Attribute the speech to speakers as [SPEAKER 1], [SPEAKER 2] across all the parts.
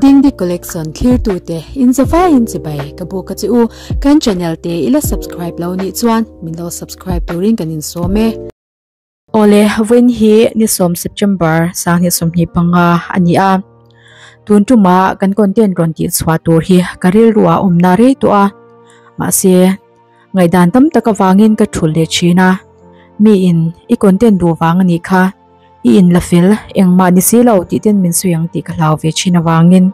[SPEAKER 1] Dingdi Collection thlirtute in zavaiin chibai ka buk a che u. Kan channel te i la subscribe lo nih chuan min lo subscribe turin kan insawm e. Awle, vawiin hi ni sawm September 2025 a ni a. Tun tuma kan content rawn tih chhuah tur hi ka rilru ah awmna rei tawh a. Mahse, ngaihdan tam tak avangin ka thulh leh thin a. Mi in i content duh vang a nih kha. I in la fel, engmah ni si lo tih ten min sawi ang tih ka hlau ve thin avangin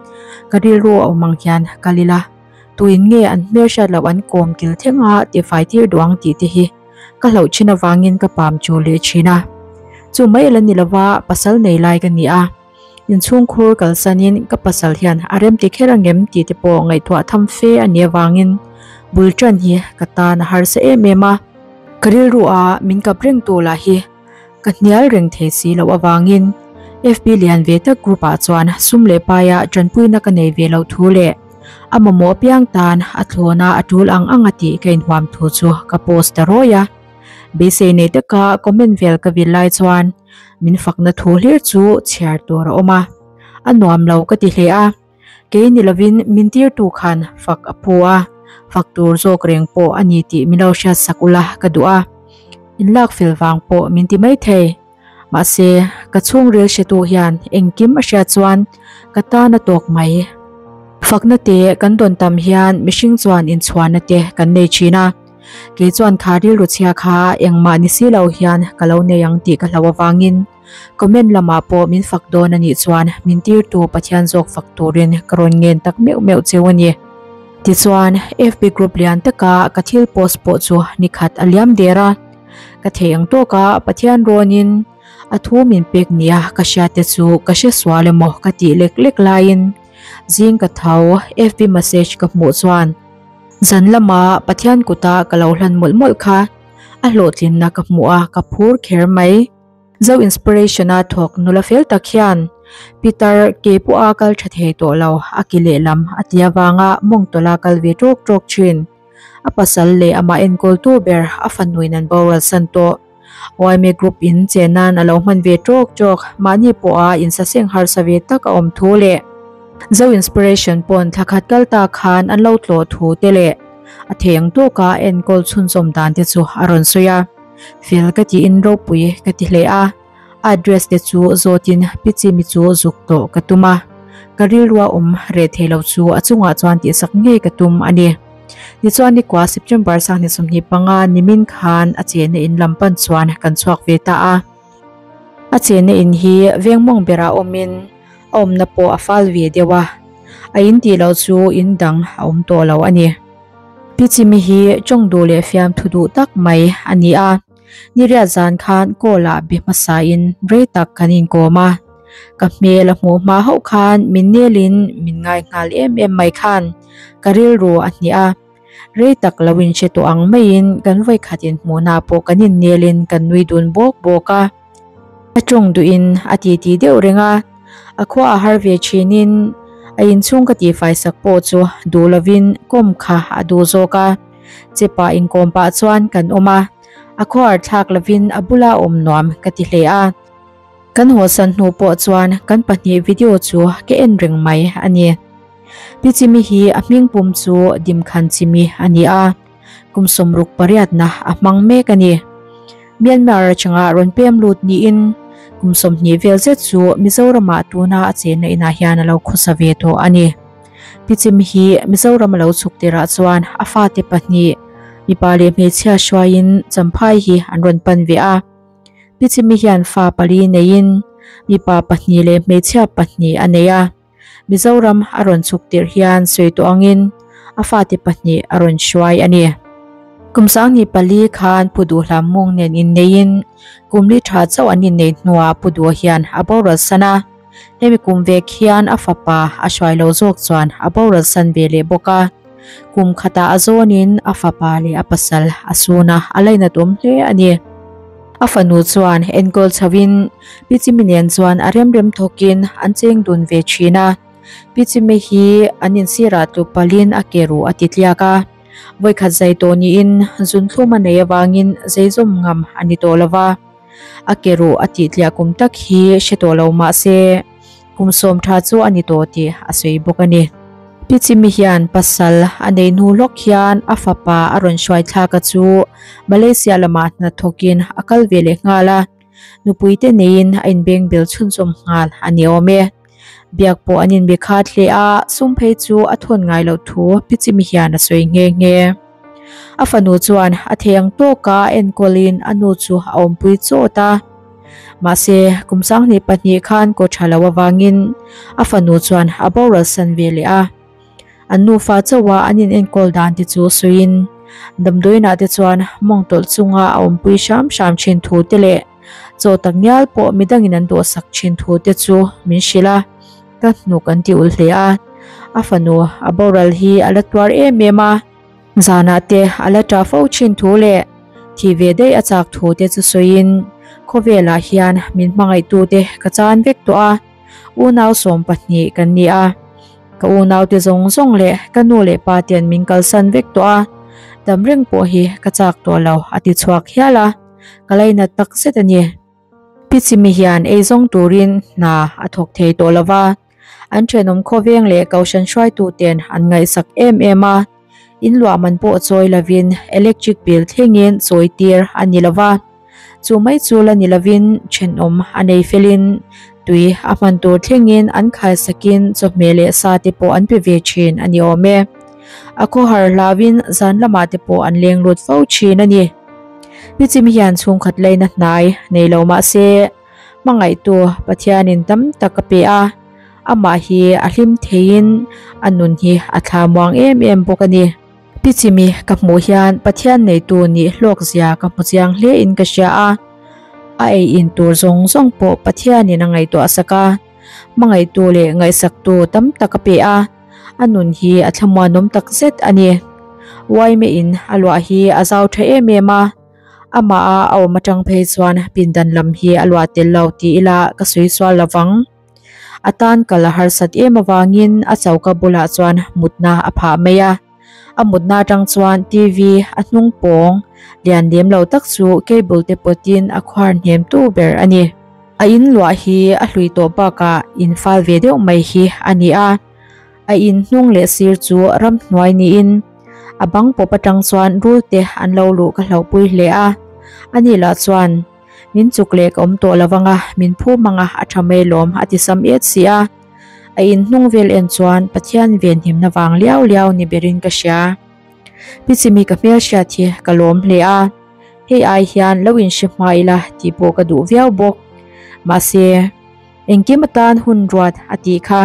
[SPEAKER 1] ka rilru a awm ang hian kal ila, tuin nge an hmel hriat loh an kawm kil thleng a tifai tir duh ang tih te hi ka hlauh thin avangin ka pam chu leh thin a. Chu mai la ni lova pasal nei lai ka ni a, inchhungkhur kalsanin ka pasal hian a rem ti kher angem tih te pawh ngaihtuah tham fe a nih avangin bul tan hi ka tan a harsa em em a. Ka rilru a min kap reng tu lah hi Ka hnial reng thei si loh avangin FB lian ve tak group ah chuan sum leh paia tanpuina ka nei ve loh thu leh a mamawh apiang tan a thlawna a tul ang ang a tih ka inhuam thu chu ka post ta rawi a. Beisei nei taka comment vel ka vil lai chuan min fakna thu hlir chu chhiar tur a awm a, a nuam lo ka ti hle a. Kei ni lovin min tirtu khan fak a phu a, fak tur zawk reng pawh a ni tih min lo hriat sak ula ka duh a. In lak fel vang pawh min ti mai thei. Mahse, ka chhungril hretu hian engkim a hriat chuan ka tan a tawk mai. Fakna te kan dawn tam hian mihring chuan inchhuanna te kan nei thin a. Kei chuan kha rilru chhia kha engmah ni si lo hian ka lo nei ang tih ka hlauh avangin Comment lamah pawh min fak dawn a nih chuan min tirtu Pathian zawk fak turin ka rawn ngen tak meuh meuh cheu a ni. Tichuan, FB group lian taka ka thil post pawh chu nikhat a liam der a. Ka thei ang tawka Pathian rawnin a thu min pek nia ka hriat te chu ka hre sual emaw ka tih lek lek laiin zing ka tho FB message ka hmuh chuan zan lama Pathian kuta ka lo hlan mawlh mawlh kha a hlawhtlinna ka hmuh a ka phur kher mai. Zo Inspiration a thawk nula fel tak hian Peter ke pawh a kal tha thei tawh lo, a ki lehlam a ti avanga mawng tawla kal ve tawk tawk thin. A pasal leh amah enkawltu ber a fanuin an boral san tawh. Yma Group in che nan a lo hman ve tawk tawk, mahni pawha insaseng harsa ve tak a awm thu leh Zo Inspiration pawn thla khat kal ta khan an lo tlawh thu te leh a thei ang tawka enkawl chhunzawm dan te chu a rawn sawi a. Fel ka tiin ropui ka ti hle a, a address te chu zawtin Pi Chimi chu zuk tawh ka tum a, ka rilrua awm reh thei lo chu a chungah chuan tihsak ngei ka tum a ni. Tichuan nikua September 25 nimin khan a chenna in lam pan chuan kan chhuak ve ta a. A chenna in hi veng mawng berah awmin a awmna pawh a fal ve deuh a, a in tih loh chu in dang a awm tawh lo a ni. Pi Chimi hi tawng duh leh fiamthu duh tak mai a ni a, niriat zan khan call ah be hmasa in rei tak kan inkawm a, ka hmel a hmuh hma hauh khan min nel in min ngai nghal em em mai khan ka rilru a hnih a, rei tak lo in hre tawh ang mai in kan vawikhat in hmuhna pawh kan in nel in kan nui dun bawk bawk a. A tawng duh in a ti ti deuh reng a, a khua a har ve thin in a inchhung ka tihfai sak pawh chu duh lovin kawm kha a duh zawk a, chepa inkawm pah chuan kan awm a, a khuar thlak lovin a bula awm nuam ka ti hle a. Kan hawsan hnu pawh chuan kan pahnih video chu ka en reng mai a ni. Pi Chimi hi a hming pum chu Dimkhan Chimi a ni a. Kum 68 na a hmang mek a ni. Myanmar atanga rawn pem lut niin kum 20 vel zet chu Mizoramah tuna a chenna inah hian a lo khawsa ve tawh a ni. Pi Chim hi Mizoram a lo chhuk tirah chuan a fate pahnih, mipa leh hmeichhia hruaiin Champhai hi an rawn pan ve a. Pi Chimi hian fa pali neiin mipa pahnih leh hmeichhia pahnih a nei a. Mizoram a rawn chhuk tirh hian sawi tawh angin a fate pahnih a rawn hruai a ni. Kum 2004 khan Pu Duhlam mawng nen inneiin kum li tha chauh an innei hnuah Pu Duh hian a boral san a. Hemi kum vek hian a fapa a hruai lo zawk chuan a boral san ve leh bawk a. Kum khatah a zawnin a fapa leh a pasal a sun a, a lainat awm hle a ni. A fanu chuan enkawl chhoin Pi Chimi nen chuan a rem rem thawkin an cheng dun ve thin a. Pi Chimi hi an insirah tluk palhin a ke ruh a ti tliak a. Vawikhat zai tawh niin zunthlum a nei avangin zei zawm ngam a ni tawh lo va. A ke ruh a tih tliah kum tak hi hre tawh lo mah se. Kum sawm tha chu a ni tawh tih a sawi bawk a ni. Pi Chimi hian pasal a nei hnu hlawk hian a fapa a rawn hruai thlak a chu Malaysia lamah hna thawkin a kal ve leh nghal a, nupui te neiin a inbeng bel chhunzawm nghal a ni awm e. Biak pawh an inbe khat hle a, sum phei chu a thawn ngai loh thu Pi Chimi hian a sawi nghe nghe. A fanu chuan a thei ang tawka enkawlin a nu chu a awmpui chawt a. Mahse, kum 22 khan kaw tha lo avangin a fanu chuan a boral san ve leh a. An nufa chauha an inenkawl dan te chu sawiin, damdawiinah te chuan mawng tawlh chunga a awmpui hram hram thin thu te leh chaw tak ngial pawh midangin an dawhsak thin thu te chu min hrilh a, ka hnuk an ti ulh hle a. A fanu a boral hi a la tuar em em a. Zanah te a la ṭah fo ṭhin thu leh thih ve daih a chak thu te chu sawiin, Khawvelah hian min hmangaihtute ka chan vek tawh a, unau 12 kan ni a. Ka unaute zawng zawng leh ka nu leh pa ten min kalsan vek tawh a, dam reng pawh hi ka chak tawh lo a ti chhuak hial a, ka lainat tak zet a ni. Pi Chimi hian eizawng turin hna a thawk thei tawh lo va. An thenawm khawveng leh kohhran hruaituten an ngaihsak em em a, in luah man pawh chawi lovin electric bill thlengin chawi tir a ni lova. Chu mai chu la ni lovin thenawm a nei felin tui a hman tur thlengin an khaisakin chawhmeh leh sa te pawh an pe ve thin a ni awm e. A khawhar hlauin zan lamah te pawh an leng lut fo thin a ni. Pichim hian chhungkhat laina hnai nei lo mah se, Hmangaihtu Pathianin tam tak a pe a, amah hi a hlim theiin a nun hi a thla muang em em bawk a ni. Pi Chimi ka hmuh hian Pathian neitu nih hlawk zia ka hmu chiang hle in ka hria a, a ei in tur zawng zawng pawh Pathianin a ngaihtuah sak a, hmangaihtu leh ngaihsaktu tam tak a pe a, a nun hi a thlamuanawm tak zet a ni. Uaime in a luah hi a zau tha em em a. Amah a a awm atang phei chuan pindan lam hi a luah tel lo ti ila ka sawi sual lo vang. A tan kal a harsat em avangin a choka bulah chuan mutna a phah mai a. A mutna atang chuan TV a hnung pawng lian lem lo tak chu cable te pawtin a khuar hnem tu ber a ni. A in luah hi a hlui tawh bakah in fal ve deuh mai hi a ni a. A in hnung leh sir chu ramhnuai niin a bang pawp atang chuan rul te an lo luh ka hlauhpui hle a. Ani lah chuan min chuk leh ka awm tawh lo anga min phum anga a tha mai lawm a ti sam et si a. A in hnung vel en chuan Pathian venhimna vang liau liau ni berin ka hria. Pichimi ka hmelhriat hi ka lawm hle a, hei ai hian lo inhre hma ila tih pawh ka duh viau bawk. Mahse. Engkim atan hun ruat a tih kha.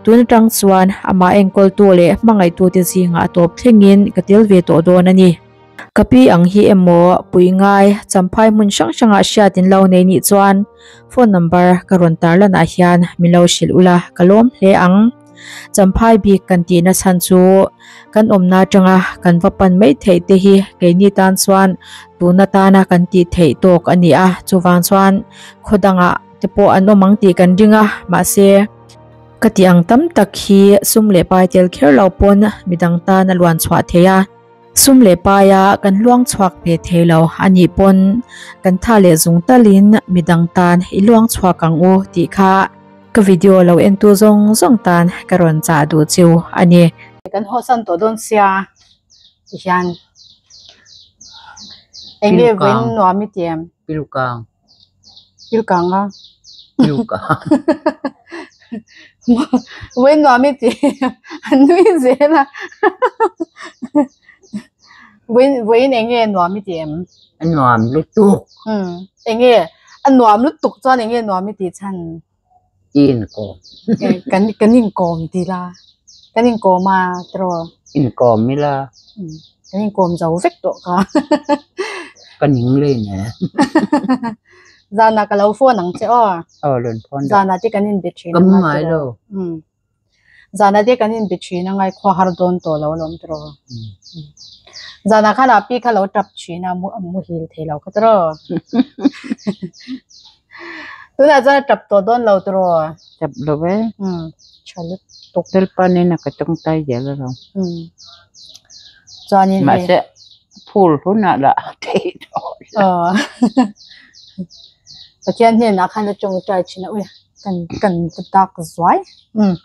[SPEAKER 1] Tun atang chuan amah enkawltu leh hmangaihtute zingah a tawp thlengin ka tel ve tawh dawn a ni. Ka pi ang hi emaw pui ngai champhai hmun hrang hrangah hriat in lo nei nih chuan phone number ka rawn tarlanah hian min lo hrilh ula ka lawm hle ang. Champhai bik kan tihna chhan chu kan awmna atanga kan va pan mai theih te hi keini tan chuan tun atana kan tih theih tawk a ni a, chuvang chuan khaw dangah te pawh an awm ang tih kan ring a, mahse ka tih ang tam tak hi sum leh pai tel kher lo pawn midang tan a luan chhuah thei a, sum leh paia kan luang chhuak ve thei lo a nih pawn kan tha leh zung talin midang tan i luang chhuak ang u tih kha Ka video lo en tu zawng zawng tan ka rawn chah duh chiu a ni.
[SPEAKER 2] Kan hawsan tawh dawn sia ti hian eng nge vawiin nuam i ti em?
[SPEAKER 3] Pilkang.
[SPEAKER 2] Pilkang a?
[SPEAKER 3] Pilkang.
[SPEAKER 2] Vawiin nuam i ti em? A nui zel a. Vawiin vawiin eng nge nuam i ti em?
[SPEAKER 3] A nuam lutuk.
[SPEAKER 2] Umm eng nge a nuam lutuk chuan eng nge nuam i tih chhan?
[SPEAKER 3] I inkawm.
[SPEAKER 2] Kan kan inkawm ti la. Kan inkawm a tiraw?
[SPEAKER 3] Inkawm ila.
[SPEAKER 2] Umm kan inkawm zo vek tawh kha.
[SPEAKER 3] Ka ning leh nen.
[SPEAKER 2] Zanah ka lo phone ang che aw.
[SPEAKER 3] Aw rawn phone dah.
[SPEAKER 2] Zanah te kan inbe thin
[SPEAKER 3] anga tiraw? Ka mu ngai lo.
[SPEAKER 2] Umm Zana te kan inbe thin a ngaihkhua har dawn tawh lo alawm tiraw. Zana khan a pi kha lo tap thin a a muhil thei lo kha tiraw. Tunah chuan a tap tawh dawn lo tiraw.
[SPEAKER 3] Tap lo e.
[SPEAKER 2] Umm tha lutuk.
[SPEAKER 3] Lalpanin a ka tawngtai zel alawm.
[SPEAKER 2] Umm chuanin hei.
[SPEAKER 3] Mahse phul hunah lah a thei tawh lo.
[SPEAKER 2] Aw Pathian hnenah khan a tawngtai thin a ui. Kan kan va dak zuai. Umm.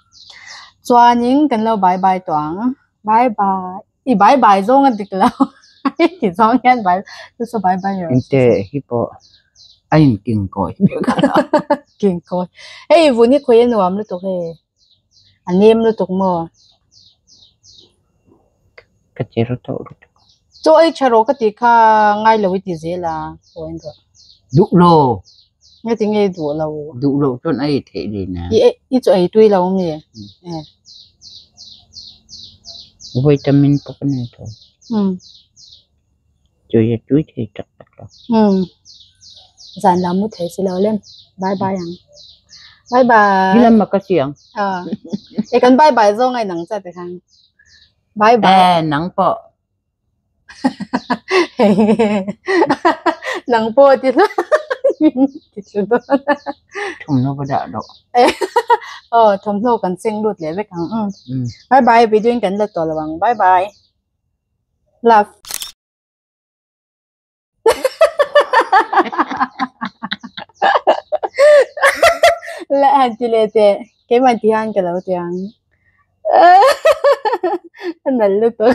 [SPEAKER 2] Chuanin kan lo bye bye tawh ang. Bye bye. I bye bye zawng a dik lo. I ti zawng hian bye chu chu bye bye rawh.
[SPEAKER 3] Inte hi pawh a in king kawi bik a.
[SPEAKER 2] King kawi. Hei vun hi khawi a nuam lutuk hei. A nem lutuk maw?
[SPEAKER 3] Ka che ru tawh lutuk.
[SPEAKER 2] Chaw ei tha rawh ka tih kha ngai lo i ti zel a, aw en rawh.
[SPEAKER 3] Duh lo.
[SPEAKER 2] Nge ti nge duh lo?
[SPEAKER 3] Duh loh chuan a ei theih lin a.
[SPEAKER 2] I ei i chaw ei tui lo mi? Eh.
[SPEAKER 3] Vitamin pawh ka nei tho.
[SPEAKER 2] Um.
[SPEAKER 3] Chaw ei a tui thei tak tak lo.
[SPEAKER 2] Um. Zan lam mu thei si lo lem. Bye bye ang. Bye bye.
[SPEAKER 3] Hi lam a ka si ang.
[SPEAKER 2] Ah. E kan bye bye zawng ai nang cha te khan. Bye bye.
[SPEAKER 3] Eh nang pawh.
[SPEAKER 2] Nang pawh ti hla. Ti chu dawn.
[SPEAKER 3] Thawmhnaw va dah rawh.
[SPEAKER 2] Aw thawmhnaw kan seng lut leh vek ang. Um. Bye bye video in kan la tawh lo ang. Bye bye. Love. La han ti leh teh keimah ti hian ka lo ti ang a nal lutuk.